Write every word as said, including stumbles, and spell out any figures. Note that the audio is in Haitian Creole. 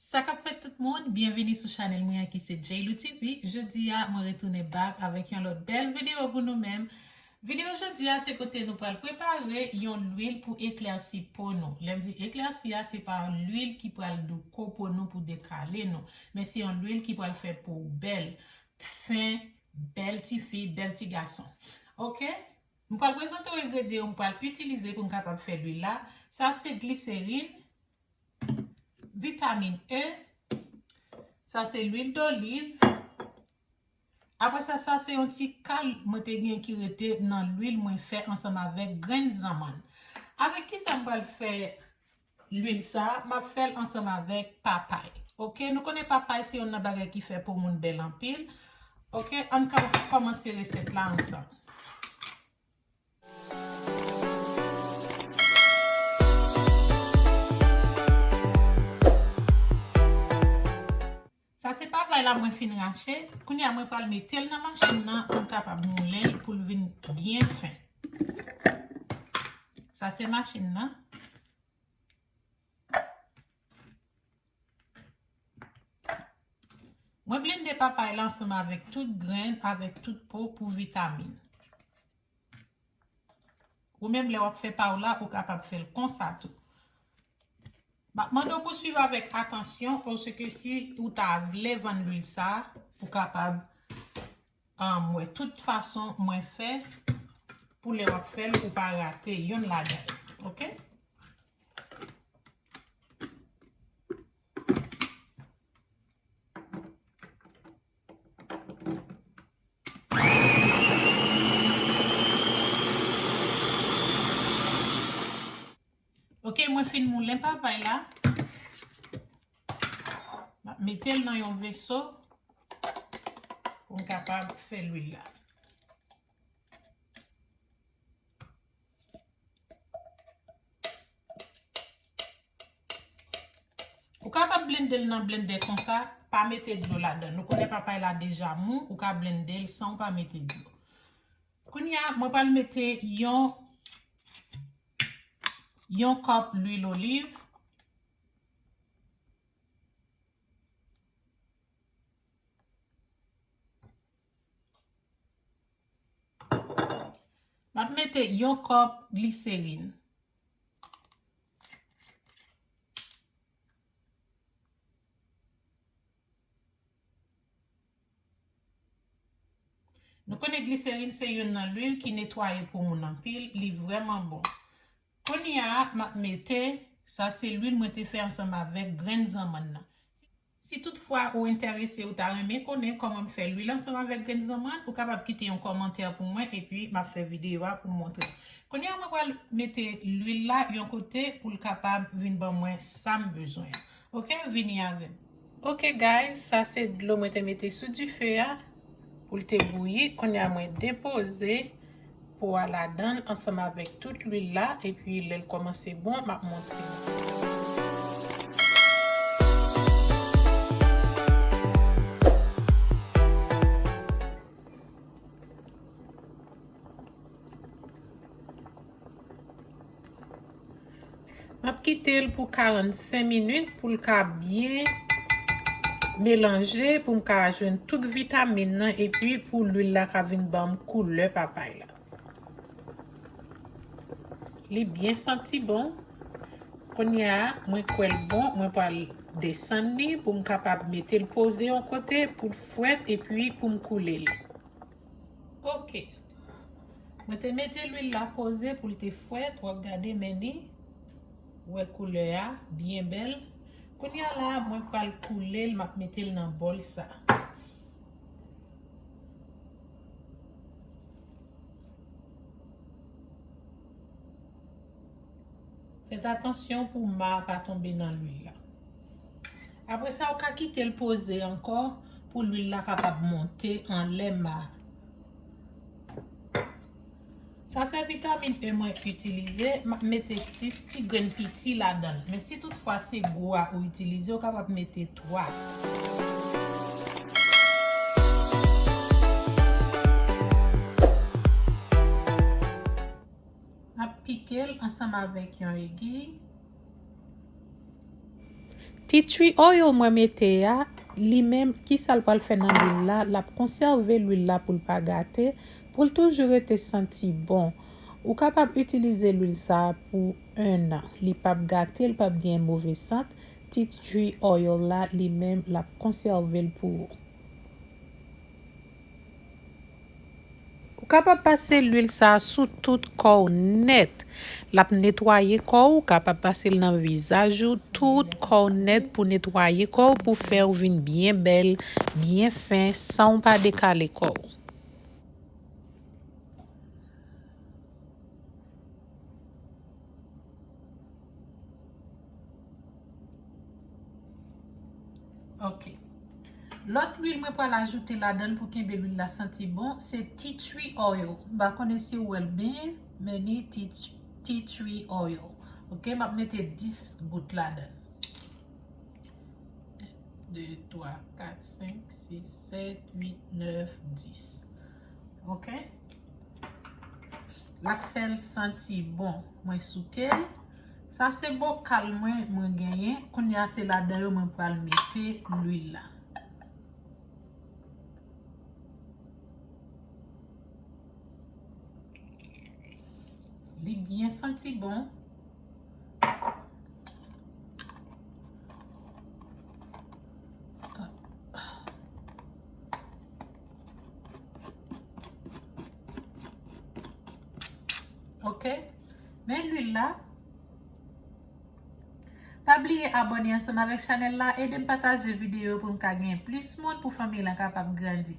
Sa k ap fèt tout moun, byenvini sou chanèl mwen an ki se J Lou T V. Jodi a, mwen retounen back avèk yon lòt bèl videyo pou nou menm. Videyo jodi a, se kote nou pral prepare yon lwil pou eklèsi po nou. Lè m di eklèsi a, se pa lwil ki pral douko po nou pou dekale nou, men se yon lwil ki pral fè po w bèl, fen, bèl tifi, bèl ti gason. Oke? M pral prezante w engredyan yo m pral itilize pou m kapab fè lwil la. Sa se gliserin, vitamin E. Sa se lwil doliv. Apre sa, sa se yon ti kal mwen te gen ki rete nan lwil mwen fè ansanm avèk grenn zanmann. Avèk kisa m pral fè lwil sa? M ap fè l ansanm avèk papay. Oke, nou konnen papay se youn nan bagay ki fè po moun bèl anpil. Oke, ann ka kòmanse resèt la ansanm. Sa se papay la mwen fin rache. Kounye a mwen pral mete l nan machin nan pou m kapab moulen l pou l vin byen fen. Sa se machin nan. Mwen blende papay la ansanm avèk tout grenn, avèk tout po pou vitamin. Ou menm lè w ap fè pa w la, ou kapab fè l konsa tou. M ap mande w pou swiv avèk atansyon, paske si ou ta vle vann lwil sa, ou kapab, um, wè tout fason mwen fè pou lè w ap fè l, ou pa rate yonn ladan yo. Oke? Oke, mwen fin moulen papay la. M ap mete l nan yon veso pou m kapab fè lwil la. Ou kapab blende l nan blendè konsa, pa mete dlo ladan. Nou konnen papay la deja mou, ou ka blende l san ou pa mete dlo. Kounye a, mwen pral mete yon, yon kòp lwil oliv. M ap mete yon kòp gliserin. Nou konnen gliserin se youn nan lwil ki netwaye po moun anpil, li vrèman bon. Kounye a, m ap mete, sa se lwil mwen te fè ansanm avèk grenn zanmann nan. Si toutfwa ou enterese, ou ta renmen konnen kòman m fè lwil ansanm avèk grenn zanmann, ou kapab kite yon kòmantè pou mwen, epi m ap fè videyo a pou m montre. Kounye a, mwen pral mete lwil la yon kote pou l kapab vin ban mwen sa m bezwen an. Oke, vini avè m. Oke, guys, sa se dlo mwen te mete sou dife a pou l te bouyi. Kounye a, mwen depoze po a ladan l ansanm avèk tout lwil la, epi lè l kòmanse bon, m ap montre nou. M ap kite l pou karannsenk minit pou l ka byen melanje, pou m ka jwenn tout vitamin nan, epi pou lwil la ka vin ban m koulè papay la. Li byen santi bon. Kounye a, mwen kwè l bon, mwen pral desann li pou m kapab mete l poze yon kote pou l fwèt epi pou m koule l. Oke. Mwen te mete lwil la poze pou l te fwèt, w ap gade men ni. Wè koulè a, byen bèl. Kounye a la, mwen pral koule l, m ap mete l nan bòl sa. Fèt atansyon pou ma a pa tonbe nan lwil la. Apre sa, ou ka kite l poze ankò pou lwil la kapab monte anlè ma a. Sa se vitamin E mwen itilize, m ap mete sis ti grenn piti ladan l. Men si toutfwa se gwo a ou itilize, ou kapab mete twa. M ap pike l ansanm avèk yon egiy. Tea tree oil mwen mete a, li menm, kisa l pral fè nan lwil la? L ap konsève lwil la pou l pa gate, pou l toujou rete santi bon. Ou kapab itilize lwil sa a pou en an. Li p ap gate, li p ap gen move sant. Tea tree oil la, li menm, l ap konsève l pou ou. Ou kapab pase lwil sa a sou tout kò w nèt. L ap netwaye kò w, ou kapab pase l nan vizaj ou, tout kò w nèt pou netwaye kò w, pou fè w vin byen bèl, byen fen, san w pa dekale kò w. Ok. Lòt lwil mwen pral ajoute ladan l pou kenbe lwil la santi bon, se tea tree oil. M pa konnen si w wè l byen, men ni tea, tea tree oil. Ok, m ap mete dis gout ladan l. De, twa, kat, senk, sis, sèt, uit, nèf, dis. Ok? L ap fè l santi bon. Mwen souke l. Sa se bokal mwen, mwen genyen. Kounye a se ladan yo mwen pral mete lwil la. Li byen santi bon. Ok. Men lwil la. Pa bliye abòne ansanm avèk chanèl la, ede m pataje videyo pou m ka gen plis moun, pou fanmi lan kapab grandi.